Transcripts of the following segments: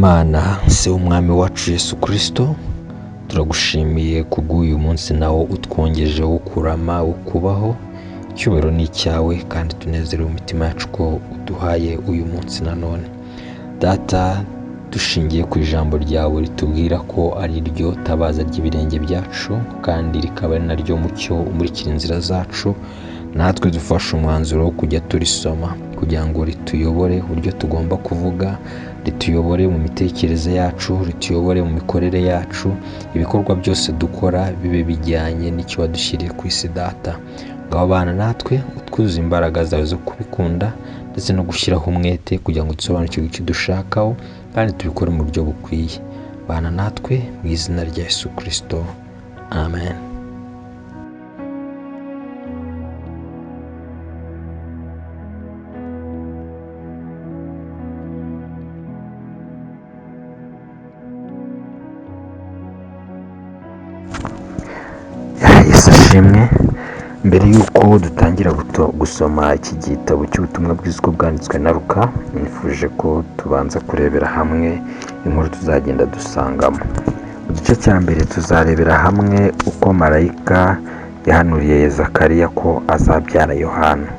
Imana se w'umwami wacu Yesu Kristo, turagushimiye kubw'uyu munsi nawo utwongeje wo kurama, wo kubaho. Icyubahiro ni icyawe kandi tunezerewe mu mitima yacu ko uduhaye uyu munsi nanone. Data, dushingiye ku ijambo ryawe ritubwira ko ari ryo tabaza ry'ibirenge byacu kandi rikaba ari naryo mucyo umurikira inzira zacu, natwe dufashe umwanzuro wo kujya turisoma kugira ngo rituyobore uburyo tugomba kuvuga, rituyobore mu mitekerereze yacu, rituyobore mu mikorere yacu, ibikorwa byose dukora bibe bijyanye n'icyo wadushyiriye ku isi. Data, ngaho bana natwe utwuzuze imbaraga zawe zo kubikunda ndetse no gushyiraho umwete kugira ngo dusobanukirwe icyo dushakaho kandi tubikore mu buryo bukwiye. Bana natwe mu izina rya Yesu Kristo, amen. Yesu ashimwe. Mbere y'uko dutangira gusoma iki gitabo cy'ubutumwa bwiza uko bwanditswe na Luka, nifuje ko tubanza kurebera hamwe inkuru tuzagenda dusangamo. Mu gice cya mbere tuzarebera hamwe uko marayika yahanuriye Zakariya ko azabyara Yohana.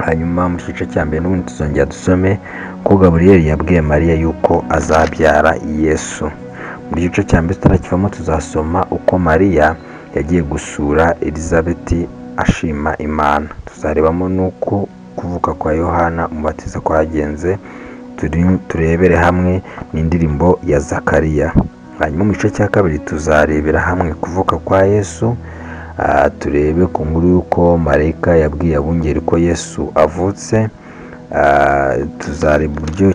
Hanyuma mu gice cya mbere n'ubundi tuzongera dusome ko Gaburiyeli yabwiye Mariya yuko azabyara Yesu. Mu gice cya mbere tutarakivamo tuzasoma uko Mariya yagiye gusura Elizabeti ashima Imana. Tuzarebamo n'uko kuvuka kwa Yohana umubatiza kwagenze, turebere hamwe n'indirimbo ya Zakariya. Hanyuma mu gice cya kabiri tuzarebera hamwe kuvuka kwa Yesu, turebe ku nkuru y'uko marayika yabwiye abungeri ko Yesu avutse. Tuzareba uburyo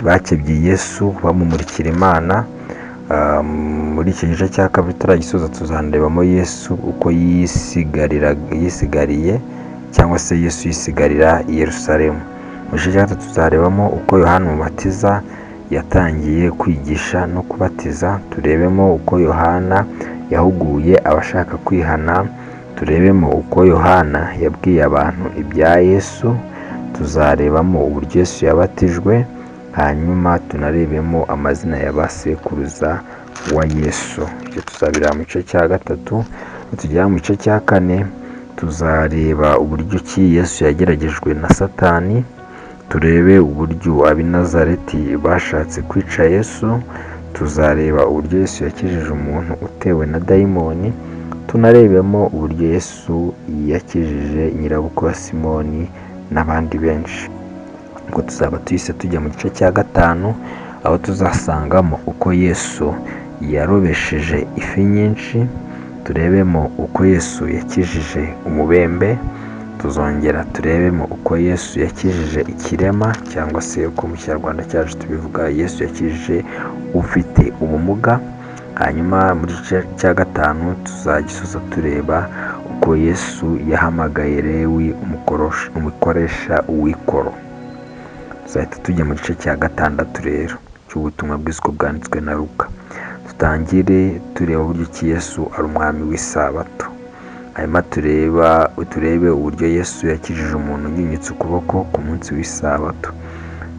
bakebye Yesu bamumurikira Imana. Muri iki gice cya kabiri tutaragisoza tuzanarebamo Yesu uko yisigariye cyangwa se Yesu yisigarira i Yerusalemu. Mu gice cya gatatu tuzarebamo uko Yohana Umubatiza yatangiye kwigisha no kubatiza, turebemo uko Yohana yahuguye abashaka kwihana, turebemo uko Yohana yabwiye abantu ibya Yesu, tuzarebamo uburyo Yesu yabatijwe, hanyuma tunarebemo amazina ya ba sekuruza wa Yesu. Ibyo tuzabireba mu gice cya gatatu. Nitugera mu gice cya kane tuzareba uburyo ki Yesu yageragejwe na Satani, turebe uburyo ab'i Nazareti bashatse kwica Yesu, tuzareba uburyo Yesu yakijije umuntu utewe na dayimoni, tunarebemo uburyo Yesu yakijije nyirabukwe wa Simoni n'abandi benshi. Ubwo tuzaba tuhise tujya mu gice cya gatanu, aho tuzasangamo uko Yesu yarobesheje ifi nyinshi, turebemo uko Yesu yakijije umubembe, tuzongera turebemo uko Yesu yakijije ikirema cyangwa se uko mu kinyarwanda cyacu tubivuga Yesu yakijije ufite ubumuga. Hanyuma muri gice cya gatanu tuzagisoza tureba uko Yesu yahamagaye Lewi umukoresha w'ikoro. Tuzahita tujya mu gice cya gatandatu rero cy'ubutumwa bwiza uko bwanditswe na Luka. Tutangire tureba uburyo ki Yesu ari umwami w'isabato. Hanyuma turebe uburyo Yesu yakijije umuntu unyinyitse ukuboko ku munsi w'isabato.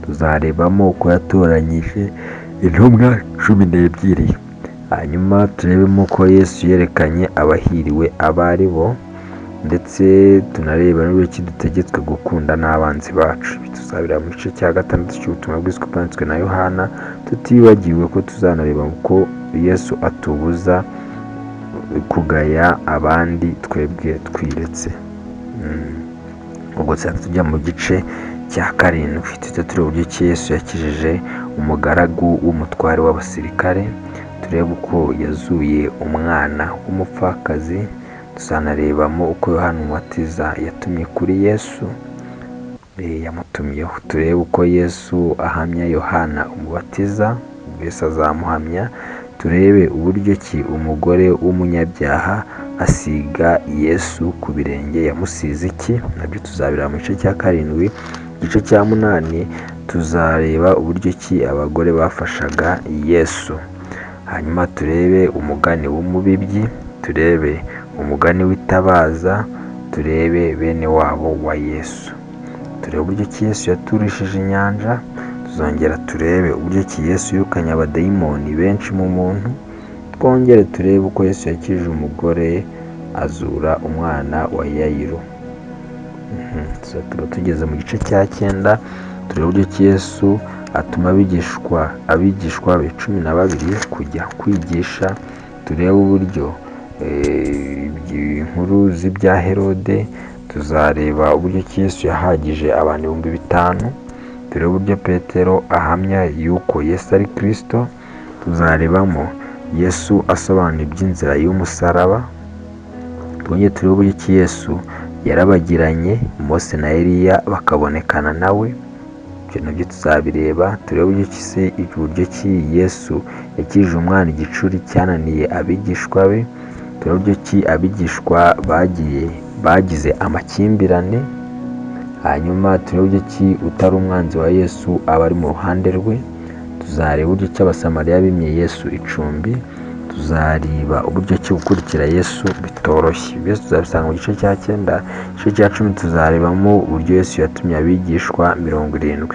Tuzarebamo uko yatoranyije intumwa 12. Hanyuma turebemo uko Yesu yerekanye abahiriwe abo ari bo, ndetse tunareba n'uburyo ki dutegetswe gukunda n'abanzi bacu. Tuzabira mu gice cya gatandatu cy'ubutumwa bwiza uko bwanditswe na Yohana, tutibagiwe ko tuzanareba uko Yesu atubuza kugaya abandi twebwe twiretse. Ubwo tuzahita tujya mu gice cya karindwi, tujya tureba uburyo ki Yesu yakijije umugaragu w'umutware w'abasirikare, turebe uko yazuye umwana w'umupfakazi, tuzanarebamo uko Yohana Umubatiza yatumye kuri Yesu, yamutumyeho. Turebe uko Yesu ahamya Yohana Umubatiza, Yesu azamuhamya. Turebe uburyo ki umugore w'umunyabyaha asiga Yesu ku birenge, yamusize iki, nabyo tuzabireba mu gice cya karindwi. Igice cya munani tuzareba uburyo ki abagore bafashaga Yesu. Hanyuma turebe umugani w'umubibyi, turebe umugani w'itabaza, turebe bene wabo wa Yesu, turebe uburyo ki Yesu yaturishije inyanja. Tuzongera turebe uburyo ki Yesu yirukanye abadayimoni benshi mu muntu, twongere turebe uko Yesu yakijije umugore azura umwana wa Yayiro. Tuba tugeze mu gice cya 9, turebe uburyo ki Yesu atuma abigishwa be 12 kujya kwigisha, turebe uburyo inkuru z'ibya Herode, tuzareba uburyo ki Yesu yahagije abantu 5000, turebe uburyo Petero ahamya yuko Yesu ari Kristo, tuzarebamo Yesu asobanura iby'inzira y'umusaraba, twongere turebe uburyo ki Yesu yarabagiranye Mose na Eliya bakabonekana nawe, ibyo nabyo tuzabireba. Turebe uburyo ki Yesu yakijije umwana igicuri cyananiye abigishwa be, turebe uburyo ki abigishwa bagize amakimbirane, hanyuma turebe uburyo ki utari umwanzi wa Yesu aba ari mu ruhande rwe, tuzareba uburyo ki Abasamariya bimye Yesu icumbi, tuzareba uburyo ki gukurikira Yesu bitoroshye. Byose tuzabisanga mu gice cya 9. Igice cya 10 tuzarebamo uburyo Yesu yatumye abigishwa 70,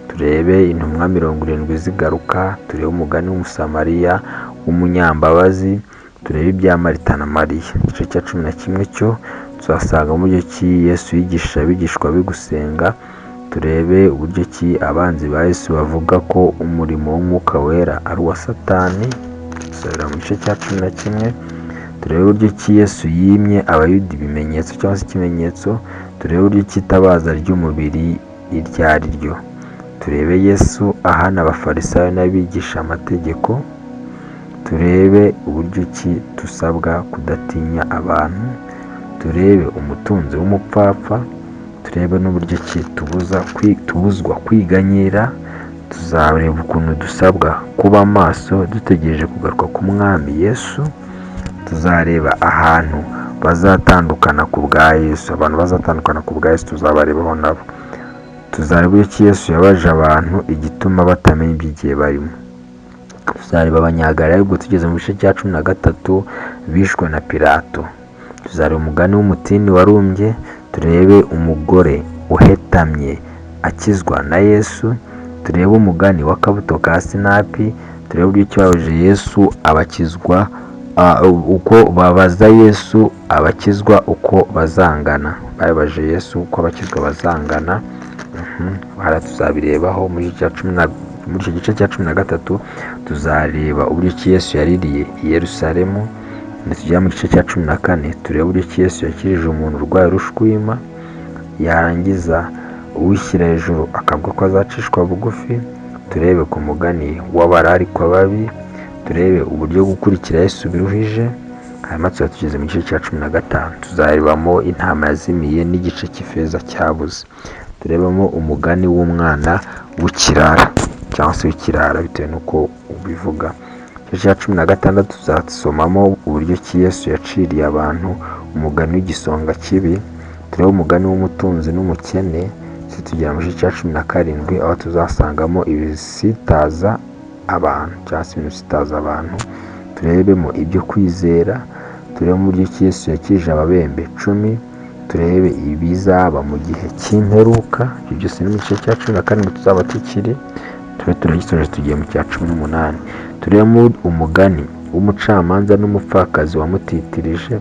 turebe intumwa 70 zigaruka, turebe umugani w'Umusamariya w'umunyambabazi, turebe ibya Marita na Mariya. Igice cya 11 cyo tuzasanga uburyo ki Yesu yigisha abigishwa be gusenga, turebe uburyo ki abanzi ba Yesu bavuga ko umurimo w'Umwuka Wera ari uwa Satani, tuzabira mu gice cya 11. Turebe uburyo ki Yesu yimye Abayuda ibimenyetso cyangwa se ikimenyetso, turebe uburyo ki itabaza ry'umubiri iryo ari ryo, turebe Yesu ahana Abafarisayo n'abigisha amategeko, turebe uburyo ki dusabwa kudatinya abantu, turebe umutunzi w'umupfapfa, turebe n'uburyo ki tubuzwa kwiganyira, tuzareba ukuntu dusabwa kuba maso dutegereje kugaruka k'Umwami Yesu, tuzareba ahantu bazatandukana ku bwa Yesu, abantu bazatandukana ku bwa Yesu tuzabarebaho nabo, tuzareba uburyo ki Yesu yabaje abantu igituma batamenya iby'igihe barimo, tuzareba Abanyagalilaya ubwo tugeze mu gice cya 13 bishwe na Pilato, tuzareba umugani w'umutini warumbye, turebe umugore uhetamye akizwa na Yesu, turebe umugani w'akabuto ka sinapi, turebe uburyo ki babaje Yesu abakizwa, uko babaza Yesu abakizwa uko bazangana, babaje Yesu uko abakizwa bazangana. Hariya tuzabirebaho muri icyo gice cya 13. Tuzareba uburyo ki Yesu yaririye i Yerusalemu, nitugera mu gice cya 14 turebe uburyo ki Yesu yakijije umuntu urwaye urushwima, yarangiza uwishyira hejuru akavuga ko azacishwa bugufi, turebe ku mugani w'abararikwa babi, turebe uburyo gukurikira Yesu biruhije, hanyuma tuzaba tugeze mu gice cya 15 tuzarebamo intama yazimiye n'igice cy'ifeza cyabuze, turebemo umugani w'umwana w'ikirara cyangwa se w'ikirara bitewe n'uko ubivuga. Igice cya 16 tuzasomamo uburyo ki Yesu yaciriye abantu umugani w'igisonga kibi, turebe umugani w'umutunzi n'umukene, tugera mu gice cya 17 aho tuzasangamo ibisitaza abantu cyangwa se ibintu bisitaza abantu, turebemo ibyo kwizera, turebe uburyo ki Yesu yakijije ababembe 10, turebe ibizaba mu gihe cy'imperuka. Ibyo byose ni mu gice cya 17 tuzaba tukiri, tube turagisoje tugiye mu cya 18. Turebemo umugani w'umucamanza n'umupfakazi wamutitirije,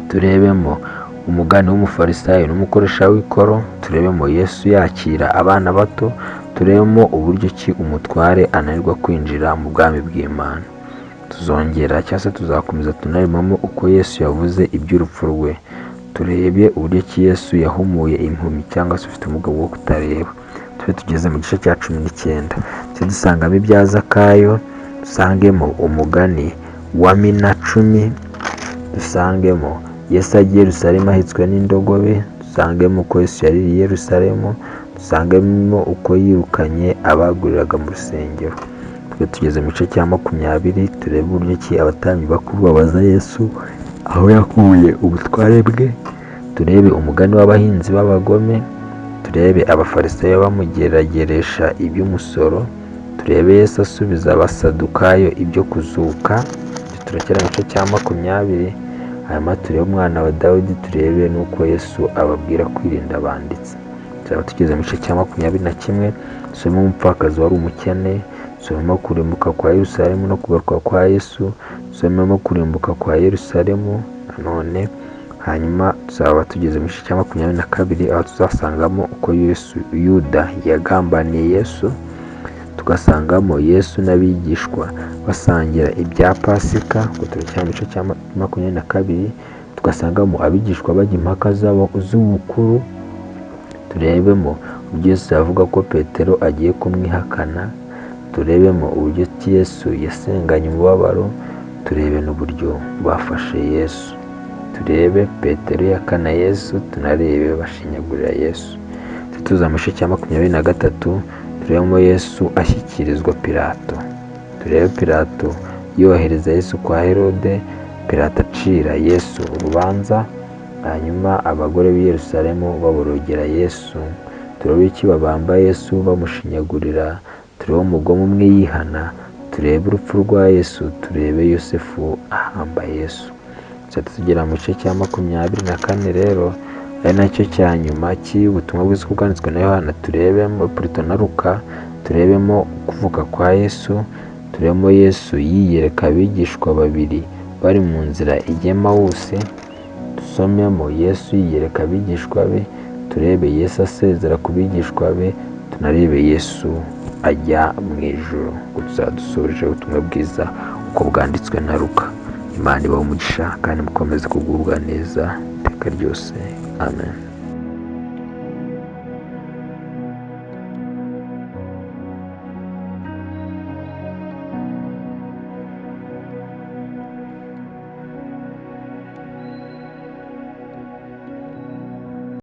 turebemo umugani w'umufarisayo n'umukoresha w'ikoro, turebemo Yesu yakira abana bato, turebemo uburyo ki umutware ananirwa kwinjira mu bwami bw'Imana. Tuzongera cyangwa se tuzakomeza tunarebamo uko Yesu yavuze iby'urupfu rwe, turebe uburyo ki Yesu yahumuye impumyi cyangwa se ufite ubumuga bwo kutareba. Tube tugeze mu gice cya 19, tujye dusangamo ibya Zakayo, dusangemo umugani wa mina 10, dusangemo Yesu agiye i Yerusalemu ahetswe n'indogobe, dusangemo uko Yesu yaririye i Yerusalemu, dusangemo uko yirukanye abaguriraga mu rusengero. Tube tugeze mu gice cya 20, turebe uburyo ki abatambyi bakuru babaza Yesu aho yakuye ubutware bwe, turebe umugani w'abahinzi b'abagome, turebe abafarisayo bamugerageresha iby'umusoro, turebe Yesu asubiza abasadukayo ibyo kuzuka. Turakera mu gice cya 20, hanyuma turebe umwana wa Dawidi, turebe n'uko Yesu ababwira kwirinda abanditsi. Tuzaba tugeze mu gice cya 21, Dusomemo umupfakazi wari umukene, dusomemo kurimbuka kwa Yerusalemu no kugaruka kwa Yesu, dusomemo kurimbuka kwa Yerusalemu nanone. Hanyuma tuzaba tugeze mu gice cya 22, aho tuzasangamo uko Yesu Yuda yagambaniye Yesu, tugasangamo Yesu n'abigishwa basangira ibya Pasika, ubwo turacyari mu gice cya 22, tugasangamo abigishwa bajya impaka z'ubukuru, turebemo uburyo Yesu avuga ko Petero agiye kumwihakana, turebemo uburyo Yesu yasenganye umubabaro, turebe n'uburyo bafashe Yesu, turebe Petero yakana Yesu, tunarebe bashinyagurira Yesu. Tuza mu gice cya 23, turebemo Yesu ashyikirizwa Pilato, turebe Pilato yohereza Yesu kwa Herode, Pilato acira Yesu urubanza, hanyuma abagore b'i Yerusalemu baborogera Yesu, turebe iki babamba Yesu bamushinyagurira, turebe umugome umwe yihana, turebe urupfu rwa Yesu, turebe Yosefu ahamba Yesu. Tuzahita tugera mu gice cya 24 rero, ari nacyo cya nyuma cy'ubutumwa bwiza uko bwanditswe na Yohana, turebemo Plutôt na Luka, turebemo kuvuka kwa Yesu, turebemo Yesu yiyereka abigishwa babiri bari mu nzira ijya Emawusi, dusomemo Yesu yiyereka abigishwa be, turebe Yesu asezera ku bigishwa be, tunarebe Yesu ajya mu ijuru. Ubwo tuzaba dusoje ubutumwa bwiza uko bwanditswe na Luka. Imana ibahe umugisha kandi mukomeze kugubwa neza iteka ryose. Amen.